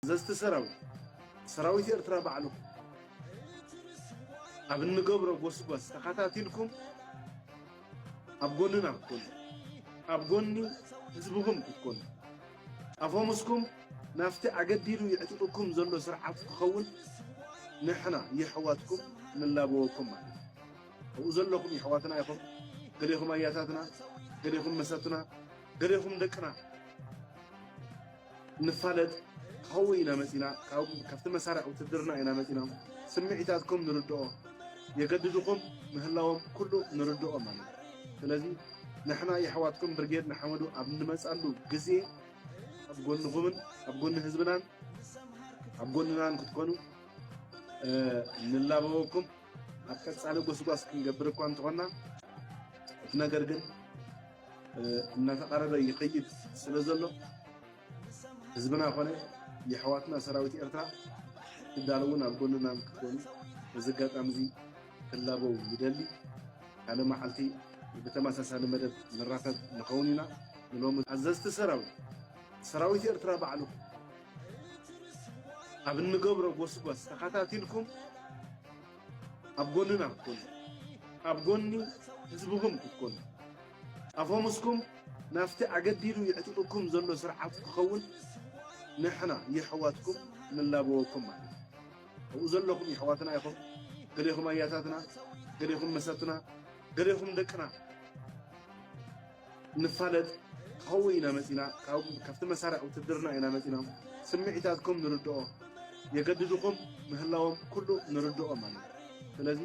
ኣዘዝቲ ሰራዊት፣ ሰራዊት ኤርትራ ባዕሉ ኣብ እንገብሮ ጎስጓስ ተኸታቲልኩም ኣብ ጎንና ክትኮኑ፣ ኣብ ጎኒ ህዝብኹም ክትኮኑ፣ ኣፈሙስኩም ናብቲ ኣገዲዱ ይዕጥቅኩም ዘሎ ስርዓት ክኸውን ንሕና የሕዋትኩም ንላበወኩም ማለት እዩ። ኣብኡ ዘለኹም የሕዋትና ኢኹም። ገሌኹም ኣያታትና፣ ገሌኹም መሰቱና፣ ገሌኹም ደቅና። ንፋለጥ፣ ካብኡ ኢና መጺና፣ ካብቲ መሳርዕ ውትድርና ኢና መጺና። ስምዒታትኩም ንርድኦ፣ የገድድኹም ምህላዎም ኩሉ ንርድኦ ማለት እዩ። ስለዚ ንሕና የሕዋትኩም ብርጌድ ንሓመዱ ኣብ እንመጻሉ ግዜ ኣብ ጎንኹምን ኣብ ጎኒ ህዝብናን ኣብ ጎንናን ክትኮኑ ንላበወኩም። ኣብ ቀጻሊ ጎስጓስ ክንገብር እኳ እንተኾና፣ እቲ ነገር ግን እናተቓረበ ይኸይድ ስለ ዘሎ፣ ህዝብና ኮነ የሕዋትና ሰራዊት ኤርትራ ትዳለውን ኣብ ጎንና ክትኮኑ በዚ ኣጋጣሚ እዚ ክላበው ይደሊ። ካልእ መዓልቲ ብተመሳሳሊ መደብ ንራኸብ ንኸውን ኢና። ንሎሚ ኣዘዝቲ ሰራዊት፣ ሰራዊት ኤርትራ ባዕሉ ኣብ እንገብሮ ጎስጓስ ተኸታቲልኩም ኣብ ጎንና ክትኮኑ፣ ኣብ ጎኒ ህዝብኹም ክትኮኑ፣ ኣፈሙስኩም ናብቲ ኣገዲዱ ይዕጥቅኩም ዘሎ ስርዓት ክኸውን ንሕና የሕዋትኩም ንላበወኩም ማለት እዩ። ኣብኡ ዘለኹም የሕዋትና ኢኹም። ገሌኹም ኣያታትና፣ ገሌኹም መሰትና፣ ገሌኹም ደቅና። ንፋለጥ፣ ካብኡ ኢና መጺና፣ ካብ-፣ ካብቲ መሳርዕ ውትድርና ኢና መጺና። ስምዒታትኩም ንርድኦ፣ የገድድኹም ምህላዎም ኩሉ ንርድኦ ማለት እዩ። ስለዚ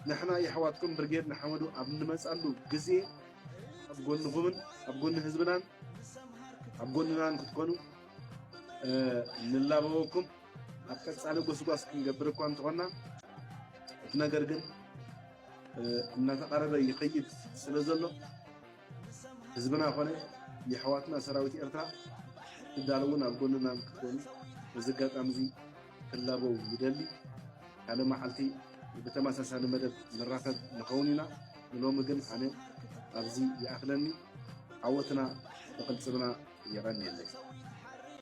ንሕና የሕዋትኩም ብርጌድ ንሓመዱ ኣብ እንመጻሉ ግዜ ኣብ ጎንኹምን ኣብ ጎኒ ህዝብናን ኣብ ጎንናን ክትኮኑ ንላበወኩም። ኣብ ቀጻሊ ጎስጓስ ክንገብር እኳ እንተኾና፣ እቲ ነገር ግን እናተቓረበ ይኸይድ ስለ ዘሎ፣ ህዝብና ኮነ የሕዋትና ሰራዊት ኤርትራ ትዳለውን ኣብ ጎንና ክትኮኑ በዚ ኣጋጣሚ እዚ ክላበው ይደሊ። ካልእ መዓልቲ ብተመሳሳሊ መደብ ንራኸብ ንኸውን ኢና። ንሎሚ ግን ኣነ ኣብዚ ይኣኽለኒ። ዓወትና ብቕልጽምና። የቐንየለይ።